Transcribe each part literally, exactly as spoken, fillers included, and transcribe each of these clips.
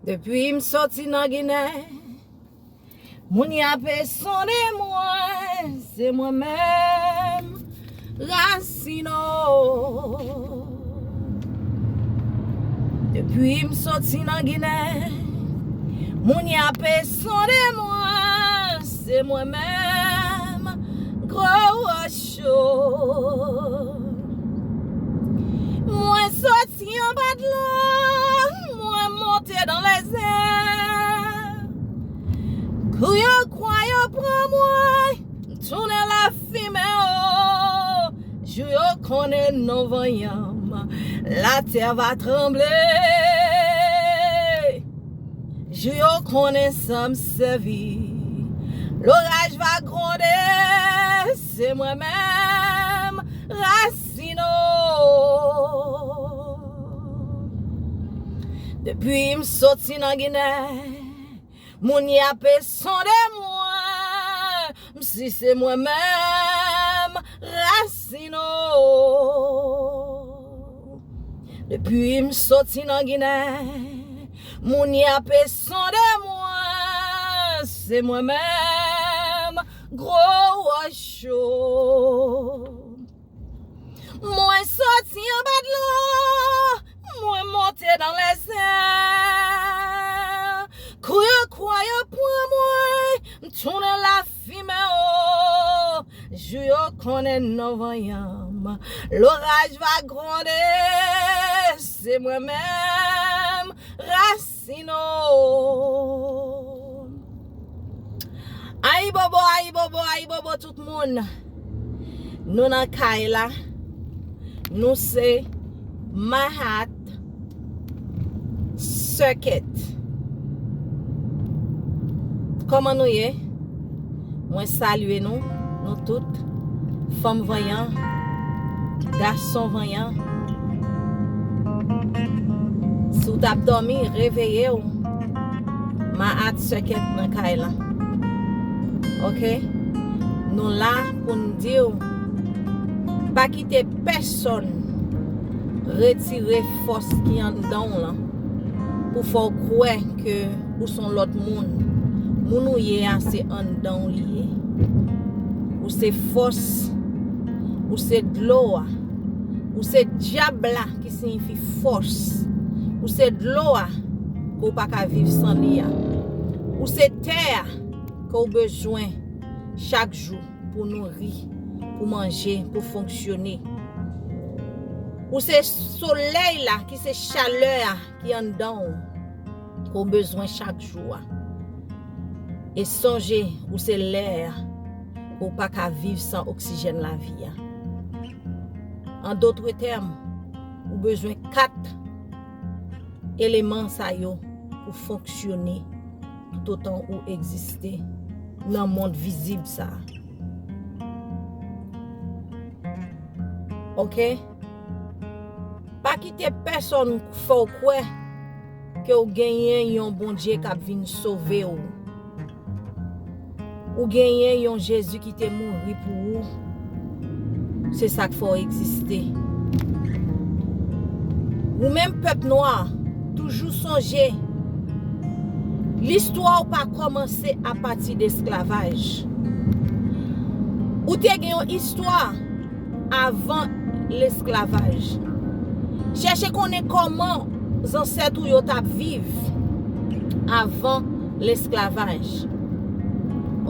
Depi m soti nan Ginen, moun y ape sonde mwen, se mwen menm, Racino. Depi m soti nan Ginen, moun y ape sonde mwen, se mwen menm, Gwo Wocho. Mwen soti anba dlo, mwen monte nan lèzè. Kou yo kwè yo pran mwen, m tounen lafimen o. Jou yo konnen non vanyan m, latè va tranble. Jou yo konnen san m sèvi, loraj va gronde. Se mwen menm, Racino. Depi m soti nan Ginen, moun y ape sonde mwen, m si se mwen menm, Racino. Depi m soti nan Ginen, moun y ape sonde mwen, se mwen menm, Gwo Wocho. Mwen soti anba dlo, mwen monte nan lèzè. Kou yo kwè yo pran mwen, m tounen lafimen o. Jou yo konnen non vanyan m, loraj va gronde. Se mwen menm, Racino. Ayibobo, ayibobo, ayibobo tout moun. Nou nan kay la. Nou se Mahat Circuit. Kòman nou ye? Mwen salye nou, nou tout. Fanm vanyan, gason vanyan. Si w t ap dòmi, reveye w. Mahat Circuit nan kay la. Oke? Nou la pou n di w, pa kite pèsonn retire fòs ki anndan w lan pou fè w kwè ke ou se yon lòt moun. Moun ou ye a, se anndan w li ye. Ou se fòs, ou se dlo a, ou se dyab la ki siyifi fòs, ou se dlo a ke w pa ka viv san li a, ou se tè a ke w bezwen chak jou pou nouri, pou manje, pou fonksyone. Ou se solèy la ki se chalè a ki anndan w, ke w bezwen chak jou a. E sonje, ou se lè a, ke w pa ka viv san oksijèn lavi a. An dòt tèm, ou bezwen kat eleman sa yo pou fonksyone toutotan ou egziste nan mond vizib sa a. Oke? Pa kite pèsonn fè w kwè ke w genyen yon Bondye k ap vin sove w. Ou genyen yon Jezi ki te mouri pou ou. Se sa k fè w egziste. Ou menm pèp nwa, toujou sonje, listwa w pa kòmanse apati de esklavaj. Ou te gen yon istwa avan lesklavaj. Chèche konnen kòman zansèt ou yo t ap viv avan lesklavaj.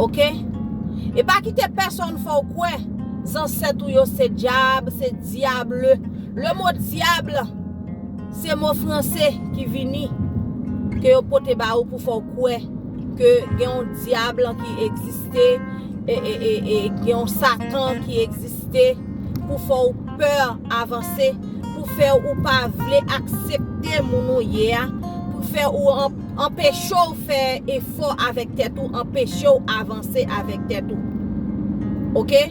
Oke? E pa kite pèsonn fè w kwè zansèt ou yo se dyab, se dyable. Le mo dyab, se mo franse ki vini, ke yo pote ba ou pou fè w kwè ke gen yon dyab ki egziste, e, e, e, e gen yon Satan ki egziste pou fè w pè avanse, pou fè ou pa vle aksepte moun ou ye a, pou fè ou an-, anpeche w fè efò avèk tèt ou, anpeche w avanse avèk tèt ou. Oke?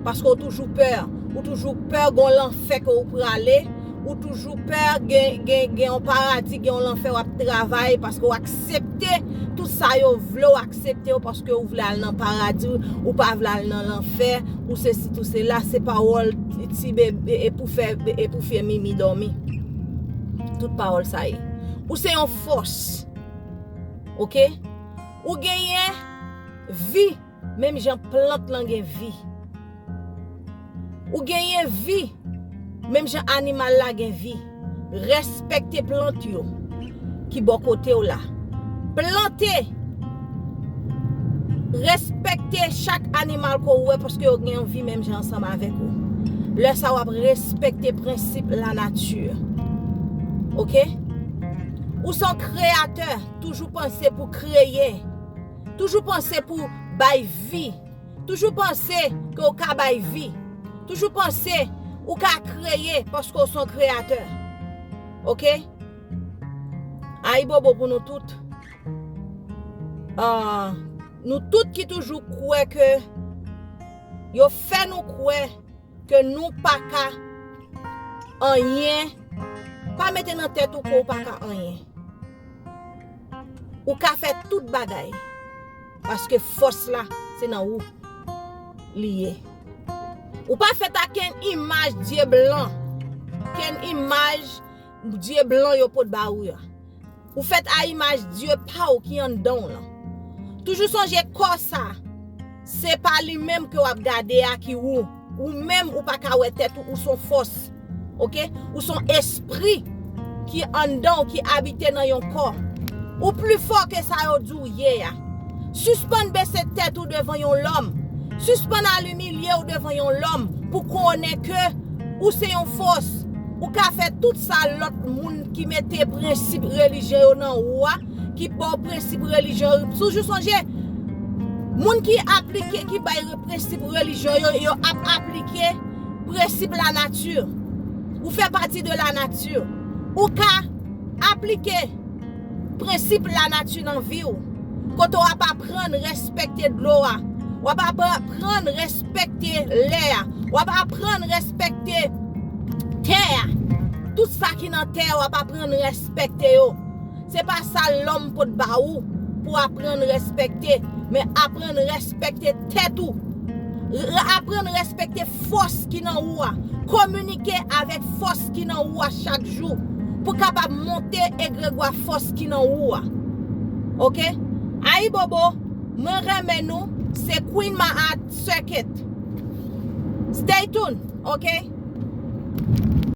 Paske ou toujou pè. Ou toujou pè gon lanfè ke ou prale. Ou toujou pè gen, gen, gen yon paradi, gen yon lanfè w ap travay paske w aksepte tout sa yo vle w aksepte yo paske ou vle al nan paradi, ou pa vle al nan lanfè, ou sesi, ou sela, se pawòl ti bebe, e pou fè, e pou fè mimi dòmi. Tout pawòl sa ye. Ou se yon fòs. Ok? Ou genyen vi menm jan plant lan gen vi. Ou genyen vi menm jan animal la gen vi. Respekte plant yo ki bò kote w la. Plante, respekte chak animal ke w wè paske yo gen yon vi menm jan ansanm avèk ou. Lè sa w ap respekte prensip lanati. Ok? Ou se yon kreyatè, toujou panse pou kreye. Toujou panse pou bay vi. Toujou panse ke w ka bay vi. Toujou panse ou ka kreye paske w se yon kreyatè. Ok? Ayibobo pou nou tout. Ah, nou tout ki toujou kwè ke yo fè nou kwè ke nou pa ka anyen, pa mete nan tèt ou ke w pa ka anyen. Ou ka fè tout bagay. Paske fòs la, se nan ou li ye. Ou pa fèt a kenn imaj dye blan, kenn imaj dye blan yo pot ba ou a. Ou fèt a imaj dye pa w ki anndan w lan. Toujou sonje kò sa, se pa li menm ke w ap gade a ki ou. Ou menm ou pa ka wè tèt ou, ou se yon fòs. Ok? Ou se yon espri ki anndan w, ki abite nan yon kò. Ou pli fò ke sa yo di w ye a. Sispann bese tèt ou devan yon lòm. Sispann al imilye w devan yon lòm pou konnen ke ou se yon fòs. Ou ka fè tout sa lòt moun ki mete prensip relijyon yo nan ou a, ki ba w prensip relijyon yo. Toujou sonje, moun ki aplike, ki bay prensip relijyon yo, yo ap aplike prensip lanati. Ou fè pati de lanati. Ou ka aplike prensip lanati nan vi w. Kote w ap aprann respekte dlo a. W ap aprann respekte lè a. W ap aprann respekte tè a. Tout sa ki nan tè a, w ap aprann respekte yo. Se pa sa lòm pot ba ou pou aprann respekte, men aprann respekte tèt ou. Re- Aprann respekte fòs ki nan ou a. Kominike avèk fòs ki nan ou a chak jou pou kapab monte egregwa fòs ki nan ou a. Ok? Ayibobo, mwen renmen nou, se Queen Ma Art Circuit. Stay tuned, ok?